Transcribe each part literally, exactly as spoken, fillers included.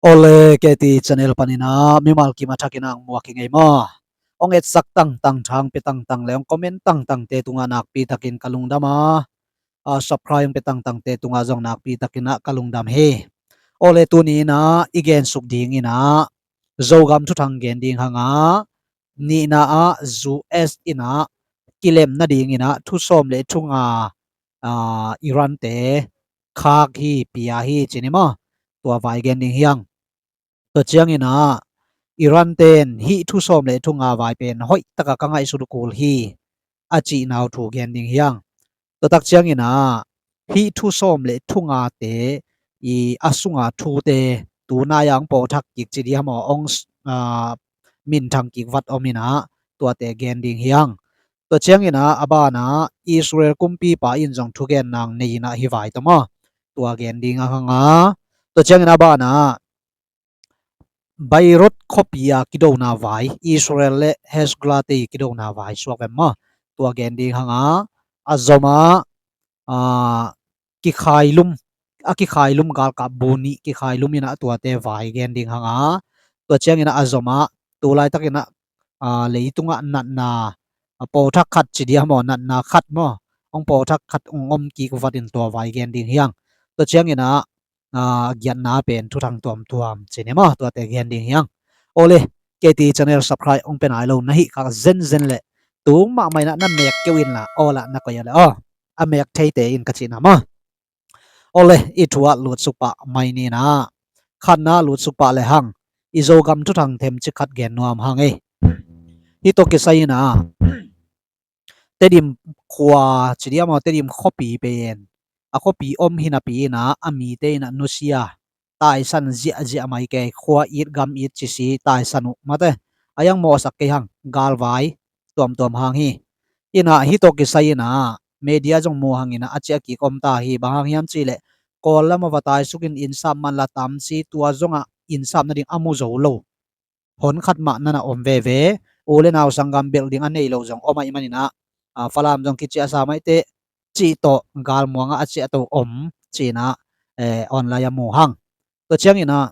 Ole, K T channel panin ah mimal kim a thakin ah hong muak hi ngei maw. Hong etsak tangtang, thang pia tangtang le hong comment tangtangte tungah nakpi takin ka lungdam a, a, subscribe hong pia tangtangte tungah zong nakpi takin ah ka lungdam hi. Ole, tuni in ah i gensuk ding in ah Zogam thuthang gen ding hang a, nihna ah U S in ah kilem nading in ah thu sawm le thu nga, a, Iran te khak hi, pia hi ci ni maw. Tua vai gen ding hi hang. Tua ciangin ah Iran ten hih thu sawm le thu nga vai pen hoih taka ka ngaihsut uh kul hi, a cihna uh thu gen ding hi hang. Tua tak ciangin ah hih thu sawm le thu ngate i a sunga thute tunai a hong pawlthak kik ci dih maw, hong s-, a, minthang kik vat om in ah tuate gen ding hi hang. Tua ciangin ah a banah Israel kumpipa in zong thugen nang nei in ah hi vai tawh maw, tua gen ding a hang a. Tua ciangin a banah Beirut khuapi a kidona vai, Israel le Hezbollah te i kidona vai suak vem maw, tua gen ding hang a. A zomah, a, kikhailum, a kikhailum galkap bu nih kikhailum in ah tuate vai gen ding hang a. Tua ciangin ah a zomah tu laitakin ah, a, leitungah natna, a, pawlthak khat ci dih maw, natna khat maw, hong pawlthak khat hong om kik vat in tua vai gen ding hi hang. Tua ciangin ah, a, giatna pen thuthang tuamtuam ci ni maw, tuate gen ding hi hang. Ole, K T channel subscribe hong pia nai lo na hih khak zenzen le tung mahmah in ah na mek keu in la, aw la na koih a le aw, a mek theite in ka cihna maw. Ole, i thu ah lutsuk pah mai ni in ah, khatna lutsuk pah le hang, i Zogam thuthang themcik khat gen nuam hang ei. Hih tawh kisai in ah Tedim khua ci dih maw, Tedim khuapi pen a khuapi om hi napi in ah a mite in ah nusia, taisan ziahziah mai kei, khua it gam it ci si taisan uh mate. A yang mawhsak kei hang, galvai tuamtuam hang hi. In ah hih tawh kisai in ah media zong mu hang in ah a ciah kik om ta hi. Bang hang hiam cih leh Kawl lam a va taisuk in innsap man la tam si, tua zongah innsap nading a mu zo lo hon khat mah na na om veve. U le nau sanggam belh ding a nei lo zong om ahih manin ah, a, Falam zong kiciahsa maite cih tawh galmuang ah a ciahto om ci in ah, eh, online a mu hang. Tua ciangin ah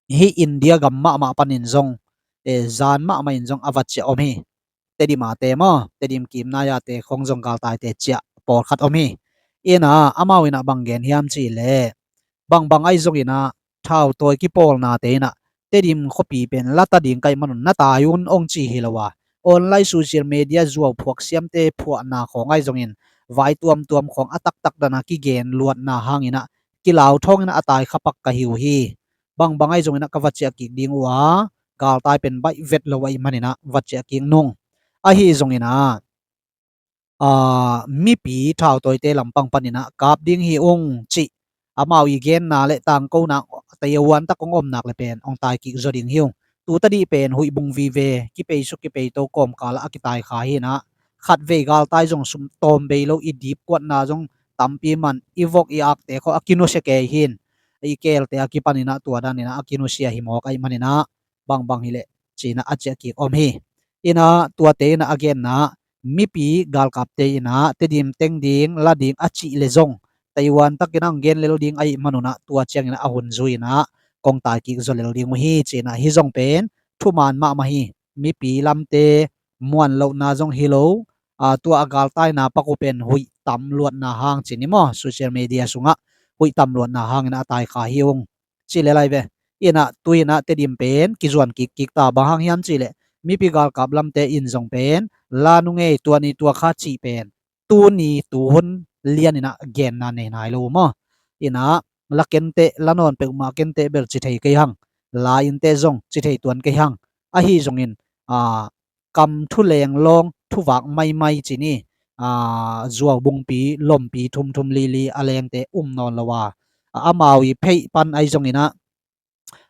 hih India gam mahmah panin zong, eh, zan mahmah in zong a va ciah om hi. Tedim a te maw, Tedim kimnai a te khong zong galtaite ciah pawlkhat om hi. In ah amau in ah bang gen hiam cih leh, bangbang ahi zongin ah thautawi kipawlnate in ah Tedim khuapi pen la ta ding ka hih man un na tai un hong ci hi lo a, online social media zuau phuak siamte phuahna khawng ahi zongin vai tuamtuam khawng a taktak dan a kigen luatna hangin ah kilau thawngin ah a tai khapak ka hi uh hi. Bangbang ahi zongin ah ka va ciah kik ding uh a, galtai pen baih vet lo ahih manin ah va ciah kik nung. Ahi zongin ah, a, mipi thautawite lampang panin ah kap ding hi ung cih amau i genna le tangkona taihuan tak hong om nak le pen hong tai kik zaw ding hi ung. Tu tadih pen huih bung vive, kipeisuk kipeito kawmkal ah a kitai kha hi in ah, khatvei galtai zong sum tawm bei lo, i dipkuatna zong tampi man, i vok i akte khawng a kinusia kei hi in, i keelte a kipanin ah tua danin ah a kinusia hi mawk ahih manin ah bangbang hi leh ci in ah a ciah kik om hi. In ah tuate in ah a genna, mipi galkapte in ah Tedim teng ding la ding a cih le zong taihuan takin ah hong gen lel ding ahih man un ah tua ciangin ah a hun zui in ah kong tai kik zaw lel ding uh hi ci in ah, hih zong pen thuman mahmah hi. Mipi lamte muan lohna zong hi lo, a, tua a galtaina pak uh pen huih tam luatna hang ci ni maw, social media sungah huih tam luatna hangin ah a tai kha hi ung. Ci le lai ve. In ah tu in ah Tedim pen kizuan kikkik ta, bang hang hiam cih leh mipi galkap lamte in zong pen la nung ei, tua ni tua kha cih pen tuni tuhun lian in ah genna nei nai lo uh maw. In ah la kenteh, la nawn peuhmah kenteh bel ci thei kei hang, la inteh zong ci thei tuan kei hang. Ahi zongin, a, kam thu leng lawng thuvak maimai ci ni, a, zuau bungpi lompi thumthum lili a lengte um nawn lo a, a, amau i pheih pan ahi zongin ah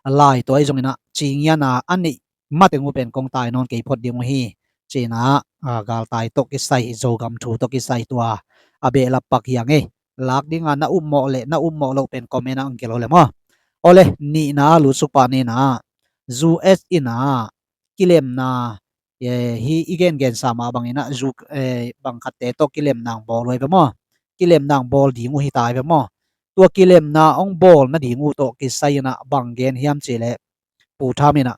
lai tawh ahi zongin ah cingiana a neih mateng uh pen kong tai nawn kei phot ding uh hi. Ci in ah, a, galtai tawh kisai, Zogam thu tawh kisai tua a behlap pak hi a ngei. Lak ding a na upmawh le na upmawh loh pen comment ah hong gelh uh le maw. Ole, nihna lutsuk pah ni in ah, U S in ah kilemna, eh, hih i gengensa mah bangin ah, zu-, eh, bang khatte tawh kilemna hong bawl uh hi ve maw. Kilemna hong bawl ding uh hi ta hi ve maw. Tua kilemna hong bawl nading uh tawh kisai inah bang gen hiam cihleh, Pu Tham inah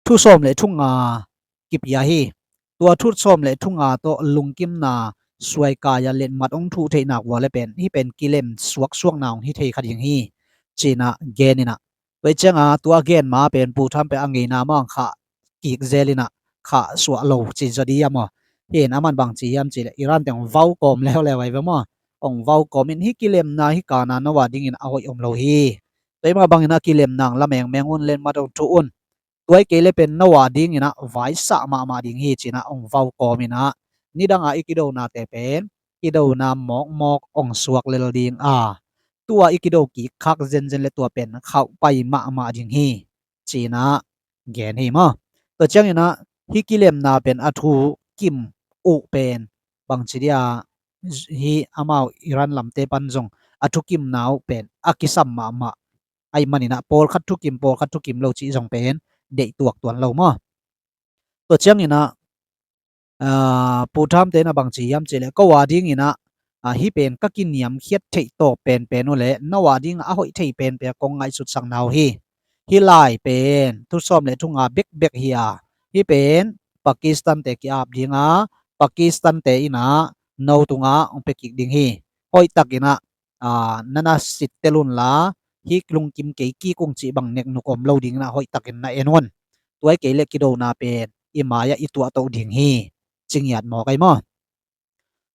thu sawm le thu nga kipia hi. Tua thu sawm le thu nga tawh lungkimna suaikai a letmat hong thuh theihnak vua le pen hih pen kilem suaksuakna hong hi thei kha ding hi, ci-inah gen inah. Tua cianga tua gen ma pen Pu Tham pen a ngeina mah hong khah kik zel inah khah suah lo ci zaw dih a maw. Hi in aman bang ci hiam cihleh Iran teng hong vau kawm leuleu ai ve maw. Hong vau kawm in hih kilemna hih kana no a dingin a hoih om lo hi. Tua hi mah bangin a kilemna hong la mengmeng un, letmat hong thuh un. Tua hi kei le pen no a dinginah vaisah mahmah ding hi, ci-inah hong vau kawm inah nidanga i kidonate pen kidona mawkmawk hong suak lel ding a, tua i kido kik khak zenzen le tua pen khauh pai mahmah ding hi, ci-inah gen hi maw. Tua cianginah hih kilemna pen a thu kim uh pen bangci dia, hih amau Iran lamte pan zong a thukimna uh pen a kisam mahmah ahih maninah pawlkhat thukim, pawlkhat thukim lo cih zong pen deih tuak tuan lo maw. Tua cianginah Pu Tham te inah bang ci hiam cihleh, ko a dinginah hih pen ka kiniamkhiat theih tawp penpen uh le no a dingah a hoih thei penpen kong ngaihsutsakna uh hi. Hih lai pen thu sawm le thu nga bekbek hi a, hih pen Pakistan te ki-ap dinga, Pakistan te inah no tungah hong pia kik ding hi. Hoihtakinah na na sittel unla, hih lungkim kei kik ung cih bang neknuk om lo dinginah hoihtakin na en un. Tua hi kei le kidona pen i mai-ah i tuahtoh ding hi, ci ngiat mawk ai maw.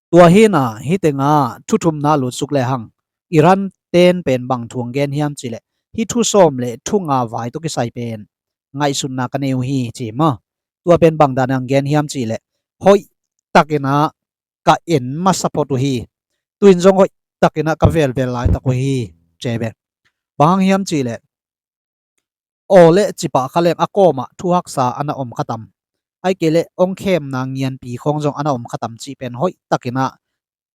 Tua hinah hih tengah thu thumna lutsuk lehang Iran ten pen bang thu hong gen hiam cihleh, hih thu sawm le thu nga vai tawh kisai pen ngaihsutna ka nei uh hi, ci maw. Tua pen bang dan hong gen hiam cihleh, hoihtakinah ka en masa phot uh hi. Tuin zong hoihtakinah ka velvel laitak uh hi, ci ai ve. Bang hang hiam cihleh, aw le cipah kha leng a kawmah thu haksa a na om kha tam. Ahih kei leh hong khemna ngianpi khawng zong a na om kha tam cih pen hoihtakinah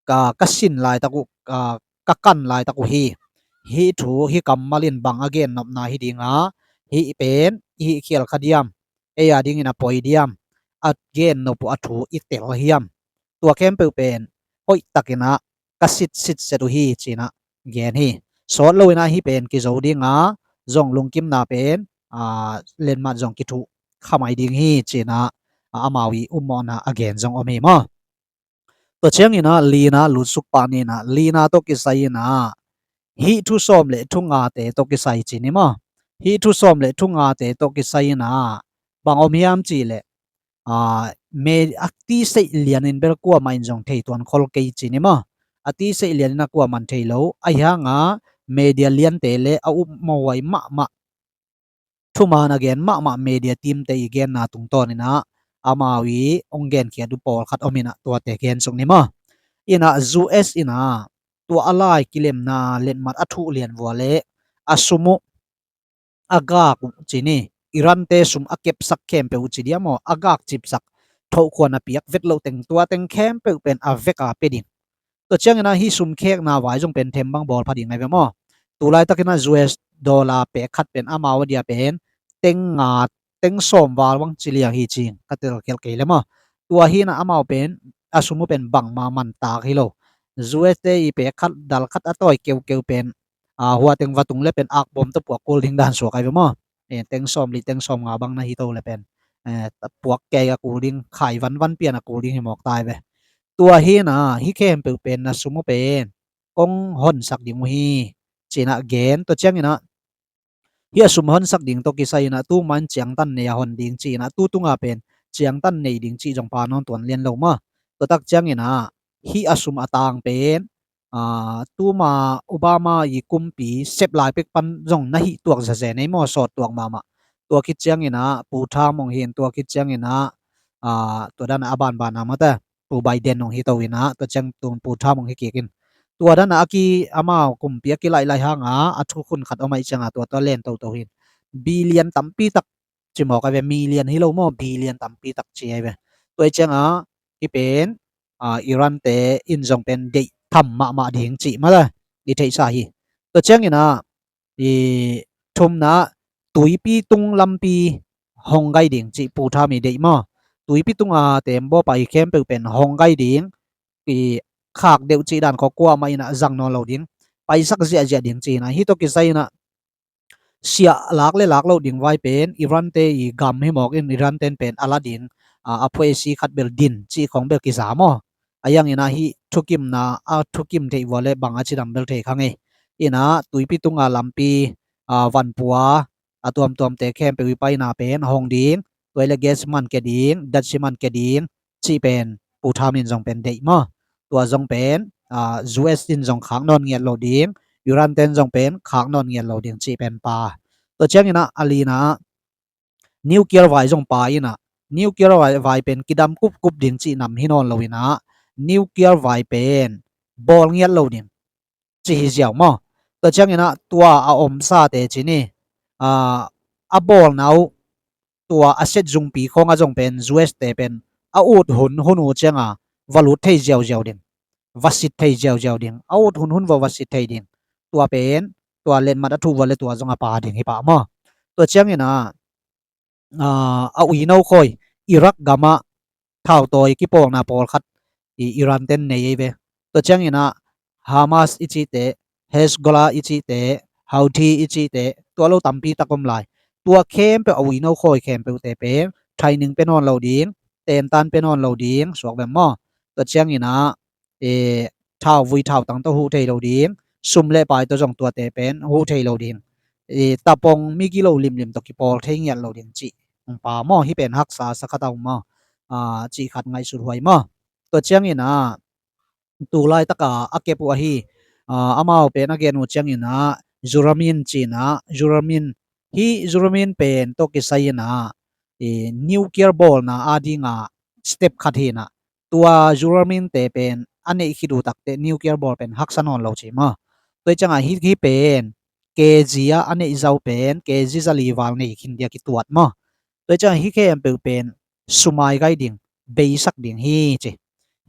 ka, ka sin laitak uh, ka, ka kan laitak uh hi. Hih thu hih kammal in bang a gennopna hi dinga, hih pen hih khial kha diam, ei a dingin a poi diam, a gennop uh a thu i tel hiam, tua khempeuh pen hoihtakinah ka sitsit set uh hi, ci-inah gen hi. Sawt loinah hih pen kizo dinga, zong lungkimna pen letmat zong kithuh khamai ding hi, ci-inah amau i ummawhna a gen zong om hi maw. Tua cianginah lina lutsuk pah ninah, lina tawh kisai inah hih thu sawm le thu ngate tawh kisai ci ni maw. Hih thu sawm le thu ngate tawh kisai inah bang om hiam cihleh, a, me, a tiseih lianin bel kuamah in zong thei tuan khol kei ci ni maw. A tiseih lianin a kuamah in thei lo. Ahi hanga media liante le a upmawh huai mahmah, thuman a gen mahmah media teamte i genna tungtawninah amau i hong genkhiat uh pawlkhat om inah tuate gensuk ni maw. Inah U S inah tua a lai kilemna letmat a thuh lian vua le a sum uh, a gak uh ci ni, Irante sum a kepsak khempeuh uh ci dia maw, a gak cipsak, thohkhuan a piak vet loh teng tua teng khempeuh pen a veka pia ding. Tua cianginah hih sum khekna vai zong pen thembang bawl pha ding ai ve maw. Tulaitakinah U S dollar pek khat pen amau a dia pen teng nga, teng sawm val bang ci liang hi cing ka telkhial kei le maw. Tua hinah amau pen a sum uh pen bangma mantak hi lo. U S te i pek khat dal khat a tawi keukeu pen a, hua teng va tung le pen akbawm tawh puak kul ding dan suak ai ve maw. E, teng sawm li, teng sawm nga bang na hi to le pen, e, puak kei a kul ding, khai vanvan pian a kul ding hi mawk ta ai ve. Tua hinah hih khempeuh pen na sum uh pen kong honsak ding uh hi, ci-inah gen. Tua cianginah hih a sum honsak ding tawh kisai inah tu man ciangtan nei a hon ding ci-inah tu tunga pen ciangtan nei ding cih zong pa nawn tuan lian lo maw. Tua tak cianginah hih a sum a tang pen, a, tuma Obama i kumpi sep lai pek pan zong na hih tuak zazen ei maw, sawt tuak mahmah. Tua khit cianginah Pu Tham hong hi in, tua khit cianginah, a, tua danah a banbanah mate Pu Biden hong hi to inah, tua ciang tun Pu Tham hong hi kik in. Tua danah a ki amau kumpi a kilaih lai hanga a thukhun khat om ahih cianga tua tua len toto hi in. Billion tampi tak ci mawk ai ve, million hi lo maw, billion tampi tak ci ai ve. Tua ahih cianga hih pen, a, Irante in zong pen deih tham mahmah ding cih mah la i theihsa hi. Tua cianginah i thumna tuipi tung lampi hong gai ding cih Pu Tham i deih maw. Tuipi tunga tembawpa i khempeuh pen hong gai ding, i khak deuh cih dan khaw kuamah inah zang nawn lo ding. paisak ziahziah ding ci-in ah, hih tawh kisai in ah siah lak le lak loh ding vai pen Iran te i gam hi mawk in, Iran ten pen a la ding, a, a phuaisi khat bel din cih khawng bel kiza maw. A yang in ah hih thukimna a thukim theih vua le bang a cidam bel thei kha ngei. In ah tuipi tunga lampi, a, vanpua a tuamtuamte khempeuh i paina pen a hong ding, tua le gas man ke ding, datsi man ke ding cih pen Pu Tham in zong pen deih maw. Tua zong pen, a, U S in zong khak nawn ngiat lo ding, Iran ten zong pen khak nawn ngiat lo ding cih pen pha. Tua ciangin ah a lina ah nuclear vai zong pha in ah, nuclear vai, vai pen kidam kupkup ding cih nam hi nawn lo in ah, nuclear vai pen bawl ngiat lo ding cih hi ziau maw. Tua ciangin ah tua a omsate ci ni, a, a bawlna uh tua a set zungpi khawng a zong pen U S te pen a ut hun hun uh cianga va lut thei ziauziau ding, va sit thei ziauziau ding, a ut hun hun va va sit thei ding. Tua pen tua letmat a thuh vua le tua zong a pha ding hi pah maw. Tua ciangin ah, a, a uino khawi Iraq gamah thautawi kipawlna pawlkhat i Iran ten nei ei ve. Tua ciangin ah Hamas i cihte, Hezbollah i cihte, Houthi i cihte, tua lo tampi tak om lai. Tua khempeuh a uino khawi khempeuhte pen training pe nawn lo ding, tentan pe nawn lo ding suak vem maw. Tua ciangin ah, e, thauvui thautang tawh huh thei lo ding, sum le pai tawh zong tuate pen huh thei lo ding, e, tapong migi lo limlim tawh kipawl thei ngiat lo ding cih hong pha maw. Hih pen haksa sa khat a um maw, a, cih khat ngaihsut huai maw. Tua ciangin ah tu laitaka a kep uh ahi, a, amau pen a gen uh ciangin ah Juramin ci-in ah, Juramin, hih Juramin pen tawh kisai in ah, e, nuclear bawlna a dinga step khat hi in ah, tua Juramin te pen a neih khit uh takteh nuclear bawl pen haksa nawn lo ci maw. Tua ciangah hih, hih pen K G ah a neih zau pen K G zali val nei khin dia kituat maw. Tua ciangah hih khempeuh pen sumai gai ding, beisak ding hi ci.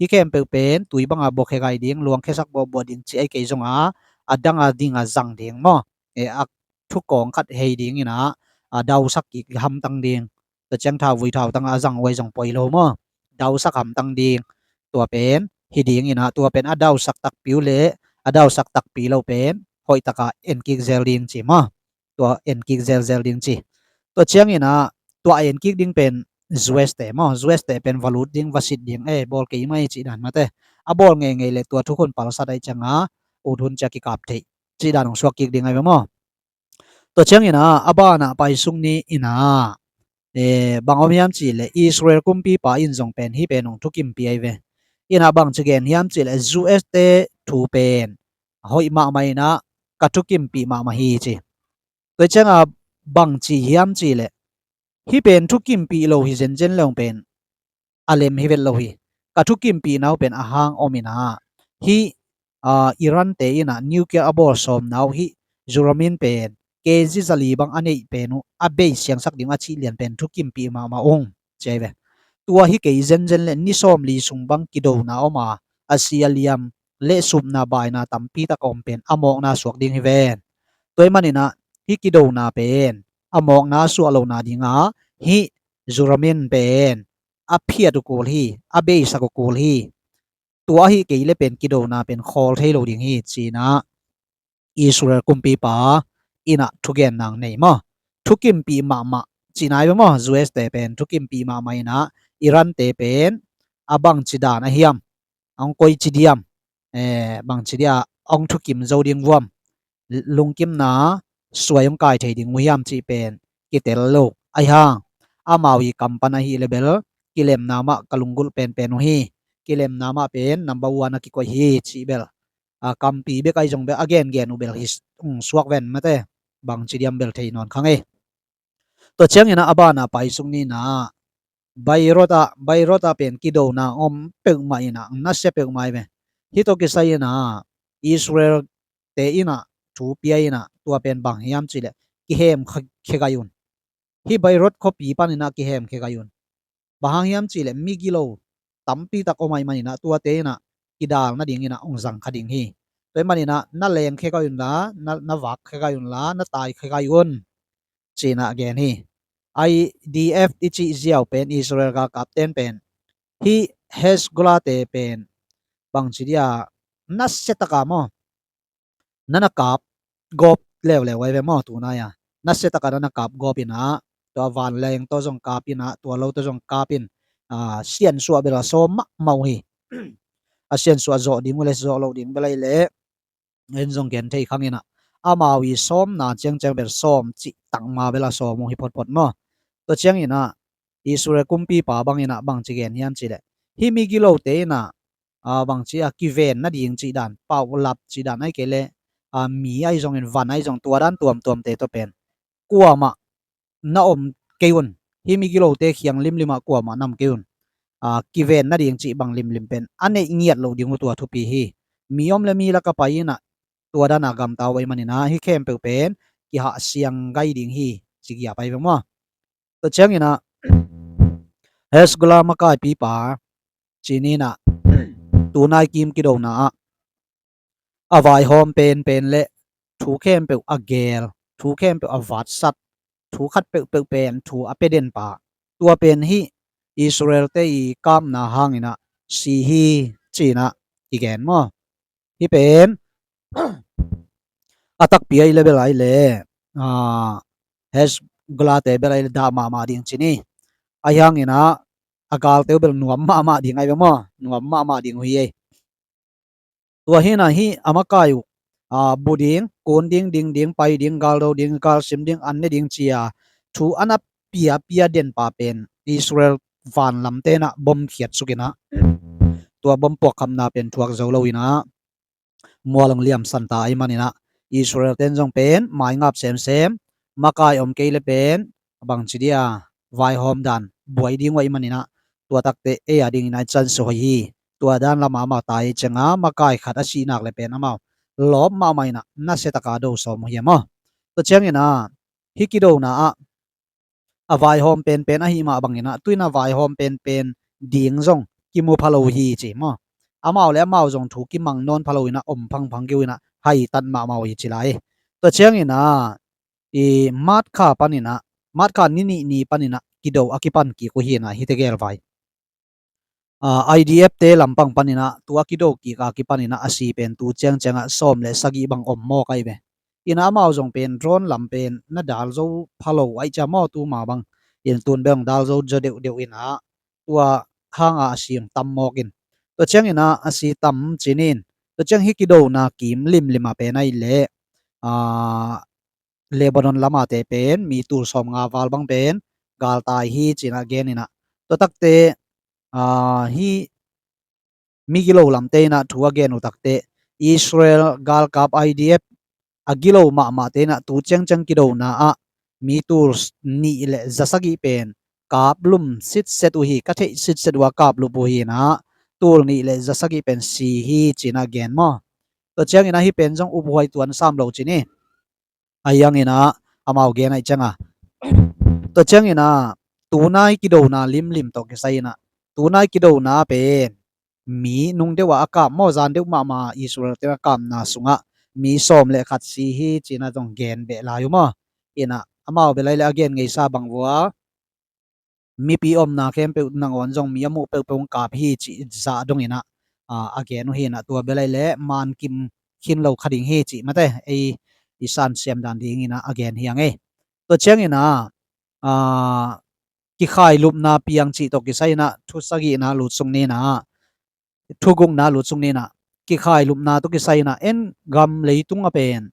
Hih khempeuh pen tui banga buakhia gai ding, luangkhiasak buahbuah ding ci ai kei zonga, a danga dinga zang ding maw. E, a thukawng khat hei ding in ah, a dausak kik hamtang ding. Tua ciang thauvui thautang a zang uh ai zong poi lo maw. Dausak hamtang ding. Tua pen hi ding in ah, tua pen a dausak takpi uh le a dausak takpi lo pen hoihtaka enkik zel ding ci maw. Tua enkik zelzel ding ci. Tua ciangin ah tua a enkik ding pen U S te maw, U S te pen va lut ding, va sit ding, e, bawl kei mai cih dan mate. A bawl ngeingei le tua thukhun palsat ai cianga ut hun cia kikap theih cih dan hong suak kik ding ai ve maw. Tua ciangin ah a banah paisuk ni in ah, e, bang om hiam cihleh Israel kumpipa in zong pen hih pen hong thukimpih ai ve. In ah bangci gen hiam cihleh U S te thu pen hoih mahmah in ah ka thukimpih mahmah hi ci. Tua cianga bangci hiam cihleh hih pen thukimpih lo hi zenzen le hong pen a lem hi vet lo hi. Ka thukimpihna uh pen a hang om in ah hih, a, Iran te in ah nuclear a bawl sawmna uh hih Juramin pen K G zali bang a neih pen uh a bei siangsak ding a cih lian pen thukimpih mahmah ung ci ai ve. Tua hi kei zenzen le ni sawmli sung bang kidona om a, a si a liam le supna baina tampi tak a om pen a mawkna suak ding hi ven. Tua ahih manin ah hih kidona pen a mawkna suah lohna dingah hih Juramin pen a phiat uh kul hi, a beisak uh kul hi. Tua ahi kei le pen kidona pen khawl thei lo ding hi ci-in ah Israel kumpipa in ah thugen nang nei maw. Thukimpih mahmah cih nai ve maw. U S te pen thukimpih mahmah in ah Iran te pen a bangci dan a hiam, a hong koici diam, e, bangci dia a hong thukim zo ding vuam, lungkimna suai hong kai thei ding uh hiam cih pen kitel lo. Ahi hang amau i kam pan ahi le bel kilemna mah ka lunggulh penpen uh hi. Kilemna mah pen number one a kikoih hi cih bel, a, kampi bek ahi zong bel a gengen uh bel hi, um, suak ven mate. Bangci diam bel thei nawn kha ngei. Tua ciangin ah a banah paisuk ni in ah Beirut ah, Beirut ah pen kidona om peuhmah in ah, nasia peuhmah hi ve. Hih tawh kisai in ah Israel te in ah thu pia in ah tua pen bang hiam cihleh kihem khe-, khe gai un. Hih Beirut khuapi pan in ah kihem khe gai un. Bang hang hiam cihleh migilo tampi tak om ahih manin ah tuate in ah kidal nading in ah hong zang kha ding hi. Tua ahih manin ah na leng khe gai un la, na, na vak khe gai un la, na tai khe gai un ci-in ah gen hi. I D F i cih ziau pen Israel galkapten pen hih Hezbollah te pen bangci dia nasia taka maw, na na kap gawp leuleu ai ve maw, tunai a. Nasia taka na na kap gawp inah, tua vanleng tawh zong kap inah, tua lo tawh zong kap in, a, siansuah bel a sawm mahmah uh hi. A siansuah zawh ding uh le zawh lo ding bel ai leh, en zong gen thei khang inah, amau i sawmna ciangciang bel sawm cih takma bel a sawm uh hi photphot maw. Tua ciang inah Israel kumpipa bang inah bangci gen hiam cih leh, hih migilote inah, a, bangci a kiven nading cih dan, paulap cih dan ai kei leh, a, mi ai zongin van ai zong tua dan tuamtuamte tawh pen kuamah na om kei un. Hih migilote khiang limlimah kuamah na om kei un. A, kiven nading cih bang limlim pen a neih ngiat loh ding uh tua thupi hi. Mi om le mi laka pai inah tua dana gamta uh ai maninah hih khempeuh pen kihahsiang gai ding hi, ci giap ai ve maw. Tua cianginah Hezbollah makaipipa ci ninah tunai kim kidona ah a vaihawm penpen le thu khempeuh a geel, thu khempeuh a vatsat, thu khat peuhpeuh pen thu a pia denpa, tua pen hih Israel-te i kapna hanginah si hi, cinah kigen maw. Hih pen a takpi ai le bel ai le, a, Hezbollah-te bel ai le dah mahmah ding ci ni. Ahi hanginah a galte uh bel nuam mahmah ding ai ve maw, nuam mahmah ding uh hi ei. Tua hinah hih a makai uh, a, bu ding, kun ding, ding ding, pai ding, galdo ding, galsim ding, an ne ding cia thu a na piapia denpa pen Israel vanlamte inah bomkhiat sukinah tua bompuak khamna pen thuak zo loinah mual hong liamsanta ai maninah Israel-ten zong pen maingap semsem, makai om kei le pen bangci dia vaihawm dan buai ding uh ai maninah tua takte ei a dinginah i cansuah hi. Tua dan lamah amau tai cianga makai khat a sihnak le pen amau lawp mahmah inah nasiataka do sawm uh hi a maw. Tua cianginah hih kidona ah a vaihawm penpen ahi mah banginah tuinah vaihawm penpen ding zong kimu pha lo hi ci maw. Amau le amau zong thu kimang nawn pha loinah om phangphang kei uh inah haitat mahmah uh hi ci lai. Tua cianginah i March kha paninah, March kha ni nih ni paninah kido a kipan kik uh hinah hihte geel vai. A, I D F-te lampang paninah tu a kido kik a kipaninah a si pen tu ciangciangah sawm le sagih bang om mawk ai ve. Inah amau zong pen drone lam pen na dal zo pha lo ai cia maw, tuma bang in tun beng dal zo zaw deuhdeuh inah tua hanga a si hong tam mawk in. Tua cianginah a si tam cinin, tua ciang hih kidona kim limlimah pen ai leh, a, Lebanon lamate pen mi tul sawmnga val bang pen galtai hi cinah geninah tua takte, a, hih migilo lamte inah thu a gen uh takte Israel galkap I D F a gilo mahmahte inah tu ciangciang kidona ah mi tul nih le za sagih pen kaplum sitset uh hi, ka theih sitset uh a kaplum uh hinah tul nih le za sagih pen si hi cinah gen maw. Tua cianginah hih pen zong uphuai tuan sam lo ci ni. Ahi hanginah amau gen aih cianga tua cianginah tunai kidona limlim tawh kisai inah tunai kidona pen mi nung deuh ah a kap maw, zan deuh mahmah Israel-te a kapna sungah mi sawm le khat si hi cinah zong gen beh lai uh maw. Inah amau bel ai le a gen ngeisa bang vua mipi omna khempeuh nangawn zong mi a muh peuhpeuh hong kap hi cih zah donginah, a, a gen uh hinah tua bel ai le mankim khin lo kha ding hi cih mate ei i sansiam dan dinginah a gen hi a ngei. Tua cianginah, a, kikhailupna piang cih tawh kisai inah thu sagihna lutsuk ninah thugukna lutsuk ninah kikhailupna tawh kisai inah en gam leitung a pen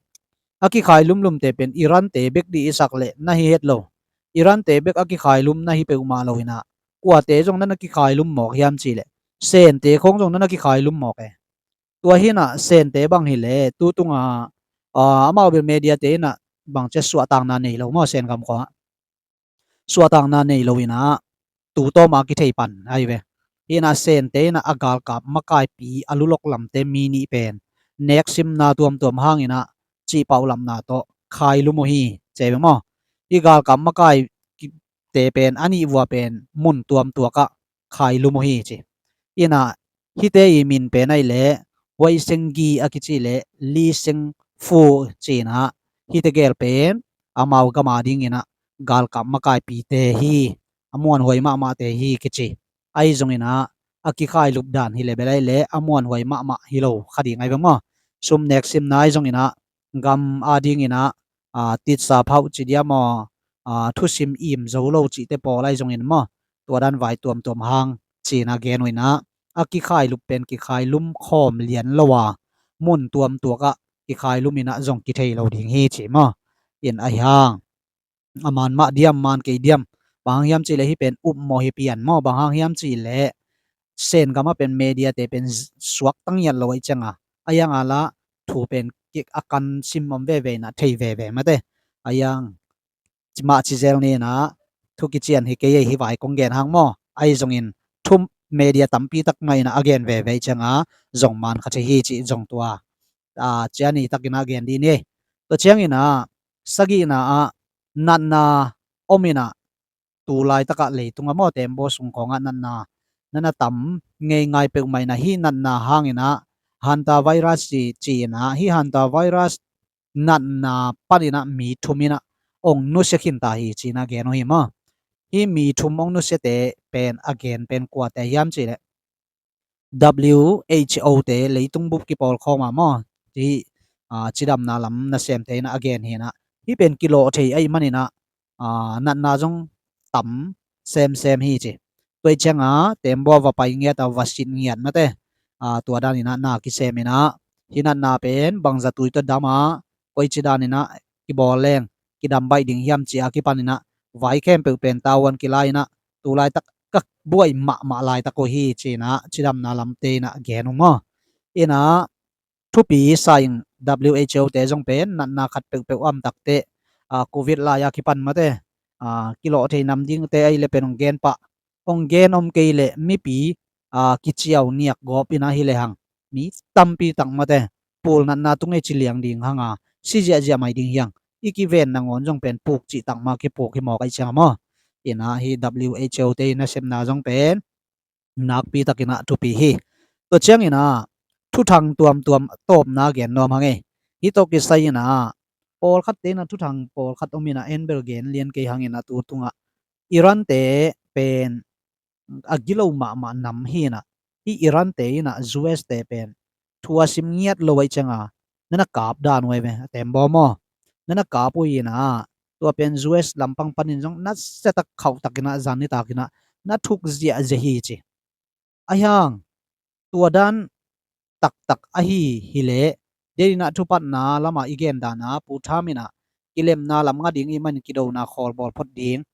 a kikhailumlumte pen Iran-te bek dih i sak leh na hi het lo. Iran-te bek a kikhailum na hi peuhmah lo inah kuate zong na na kikhailum mawk hiam cih leh Sente khawng zong na na kikhailum mawk e. Tua hinah Sente bang hileh tu tungah, a, amau bel media-te inah bangcia suahtakna nei lo maw, Sen gam khawngah suahtakna nei lo inah tu tawmah a kithei pan ahi ve. Hinah Sente inah a galkap makaipi a lulok lamte mi nih pen neksimna tuamtuam hanginah cihpauhlapna tawh khailum uh hi ci ve maw. Hih galkap makaite pen a nih vua pen mun tuamtuakah khailum uh hi ci. Inah hihte i min pen aih leh Huai Seng Gi a kici le Li Seng Fu cinah hihte geel pen amau gama dinginah galkap makaipite hi, a muanhuai mahmahte hi kici. Ahi zonginah a kikhailup dan hileh bel aih leh a muanhuai mahmah hi lo kha ding ahi ve maw. Sum neksimna ahi zonginah gam adingin ah, a, titsa phauh ci diam aw, a, thusim im zo lo cihte pawl ahi zongin maw, tua dan vai tuamtuam hang ci-in a gen uh in ah, a kikhailup pen kikhailum khawm lian lo a, mun tuamtuak ah kikhailum in ah zong kithei lo ding hi ci maw. In ahi hang, a man mah diam, man kei diam, bang hang hiam cih leh hih pen upmawh hi pian maw, bang hang hiam cih leh Sen gam ah pen media-te pen z-, suakta ngiat lo ahih ciangin, a yang a la thu pen kik a kan sim om veve in ah thei veve mate. A yang mah ci zel ni in ah, thu kician hi kei ei, hih vai kong gen hang maw. Ahi zongin thu media tampi tak mah in ah a gen veve ahih ciangin zong man kha thei hi cih zong tua, a, ciani takin ah gen dih ni. Tua ciangin ah, sagihna ah, natna om in ah, tu laitak ah leitung ah maw, tembaw sung khawng ah natna na na tam ngeingai peuhmah in ah, hih natna hangin ah hantavirus ci, ci in ah, hih hantavirus natna panin ah mi thum in ah hong nusia khin ta hi ci-in ah gen uh hi maw. Hih mi thum hong nusiate pen a gen pen kuate hiam cih leh W H O-te, leitung bup kipawlkhawm ah maw, hih, a, cidamna lam nasemte in ah a gen hi in ah, hih pen kilawh thei ahih manin ah, a, natna zong tam semsem hi ci. Tua ahih ciangin tembaw va pai ngiat a, va sit ngiat mate. A, tua dan in ah na kisem in ah, hih natna pen bangzah tui tawh dam a, koici dan in ah kibawl leng kidam baih ding hiam cih a kipan in ah, vai khempeuh pen tavuan kila in ah, tu laitak ka buai mahmah laitak uh hi ci in ah cidamna lamte in ah gen uh maw. In ah, thupi sa ing, W H O-te zong pen natna khat peuhpeuh a om tak teh, a, Covid lai a kipan mate, a, kilawh thei nam dingte ahih leh pen hong gen pah, hong gen om kei leh mipi, a, kiciau niak gawp in ah hi lehang, mi tampi tak mate, pul natna tung ei ci liang ding hang a, si ziahziah mai ding hi hang, i kiven nangawn zong pen puk cih tak mah kipuk hi mawk ahih ciangin maw. In ah, hih W H O-te in nasepna zong pen nakpi takin ah thupi hi. Tua ciangin ah, thuthang tuamtuam tawpna gen nuam hang ei. Hih tawh kisai in ah, pawlkhatte in ah thuthang pawlkhat om in ah, en bel gen lian kei hang in ah, tu tungah Iran-te pen a gilo mahmah nam hi in ah, hih Iran-te in ah U S-te pen thu a sim ngiat lo ahih ciangin na na kap dan uh ei ve, a tembaw maw, na na kap uh in ah, tua pen U S lampang panin zong nasia tak khauh takin ah, zan nitak in ah na thuk ziahziah hi ci. Ahi hang, tua dan taktak ahi hi leh, denin ah thupatna lamah i gen dan a, Pu Trump in ah kilemna lam ngah ding ahih manin kidona khawl bawl phot ding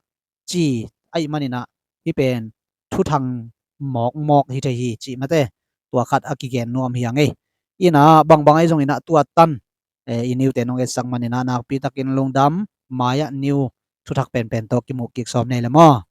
ci ahih manin ah, hih pen thuthang mawkmawk hi thei hi cih mate, tua khat a kigen nuam hi hang ei. In ah, bangbang ahi zongin ah tua tan, eh, i new-te nong etsak manin ah nakpi takin lungdam, mai-ah new thuthak penpen tawh kimuh kik sawm ni leh maw.